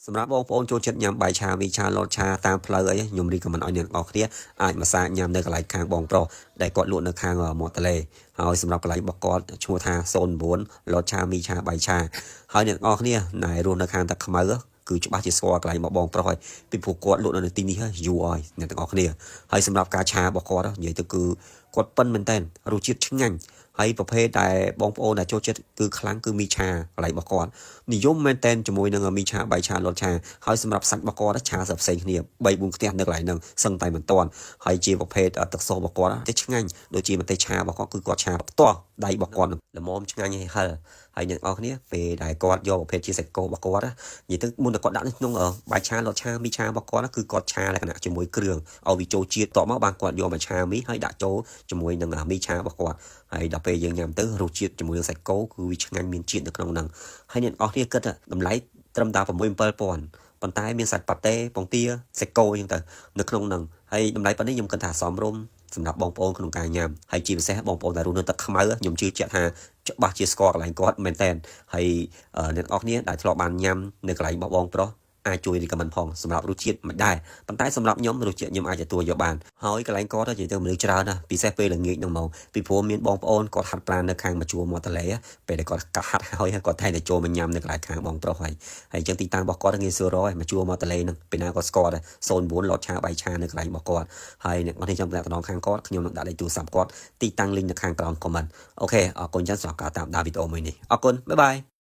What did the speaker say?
សម្រាប់បងប្អូនចូលចិត្តញ៉ាំបាយឆាមីឆាលតឆាតាមផ្លូវអីខ្ញុំ recommend ឲ្យអ្នកទាំងអស់គ្នាអាចមកសាកញ៉ាំនៅកន្លែងខាងបងប្រុសដែលគាត់លក់នៅខាងមាត់ទន្លេហើយសម្រាប់កន្លែងរបស់គាត់ឈ្មោះថា09លតឆាមីឆាបាយឆាហើយអ្នកទាំងអស់គ្នាណែរស់នៅខាងតាខ្មៅគឺច្បាស់ជាស្គាល់កន្លែងរបស់បងប្រុសហើយពីព្រោះគាត់លក់នៅទីនេះយូរហើយអ្នកទាំងអស់គ្នាហើយសម្រាប់ការឆារបស់គាត់និយាយទៅគឺគាត់ប៉ិនមែនតើរសជាតិឆ្ងាញ់ហើយប្រភេទដែលបងប្អូនដែលចូលចិត្តគឺខ្លាំងគឺមីឆាកន្លែងរបស់គាត់និយមមែនតែនជាមួយនឹងមីឆាបាយឆាលតឆាហើយសម្រាប់សាច់របស់គាត់ឆាស្ផ្សេងគ្នា3 4ខ្ទះនៅកន្លែងហ្នឹងសឹងតែមិនតាន់ហើយជាប្រភេទទឹកសូសរបស់គាត់ទេឆ្ងាញ់ដូចជាម្ទេសឆារបស់គាត់គឺគាត់ឆាផ្ទាល់ដៃរបស់គាត់ល្មមឆ្ងាញ់ហើយហិលហើយអ្នកនរគ្នាពេលដែលគាត់យកប្រភេទជាសាច់គោរបស់គាត់និយាយទៅមុនតែគាត់ដាក់នៅក្នុងបាយឆាលតឆាមីឆារបស់គាត់គឺគាត់ឆាលក្ខណៈជាមួយគ្រឿងឲ្យវាចូលជាតិតមកបានគាត់យកមកឆាមីហើយដាក់ចូលជាមួយនឹងមីឆារបស់គាត់ហើយដល់ពេលយើងញ៉ាំទៅរសជាតិជាមួយនឹងសាច់គោគឺវាឆ្ងាញ់មានជាតិនៅក្នុងហ្នឹងហើយអ្នកនរគ្នាគិតតម្លៃត្រឹមតែ6 7000ប៉ុន្តែមានសាច់ប៉ាតេពងទាសាច់គោអញ្ចឹងទៅនៅក្នុងហ្នឹងហើយតម្លៃប៉ុណ្នេះខ្ញុំគិតថាសមរម្យសម្រាប់បងប្អូនក្នុងការញ៉ាំហើយជាពិសេសបងប្អូនដែលរស់នៅទឹកខ្មៅខ្ញុំជឿជាក់ថាច្បាស់ជាស្គាល់កន្លែងគាត់មែនតើហើយអ្នកនរគ្នាដែលធ្លាប់បានញ៉ាំនៅកន្លែងរបស់បងប្រុសអាចជួយ recommend ផងសម្រាប់រសជាតិមិនដែរប៉ុន្តែសម្រាប់ខ្ញុំរសជាតិខ្ញុំអាចទទួលយកបានហើយកន្លែងគាត់និយាយទៅមនុស្សច្រើនណាស់ពិសេសពេលល្ងាចហ្នឹងមកពីព្រោះមានបងប្អូនគាត់ហាត់ប្រាណនៅខាងមួយជួរមាត់ទន្លេពេលដែលគាត់កាត់ហាត់ហើយគាត់តែងតែចូលមកញ៉ាំនៅកន្លែងខាងបងប្រុសហើយហើយអញ្ចឹងទីតាំងរបស់គាត់ងាយស្រួលរកហើយមួយជួរមាត់ទន្លេហ្នឹងពេលណាគាត់ស្គាល់ដែរ09លតឆាបាយឆានៅកន្លែងរបស់គាត់ហើយអ្នកនរចាំតំណខាងគាត់ខ្ញុំនឹងដាក់លេខទូរស័ព្ទគាត់ទីតាំង link នៅខាងក្រោម comment OK អរគុណច្រើនសម្រាប់ការតាមដានវីដេអូមួយនេះអរគុណ bye bye.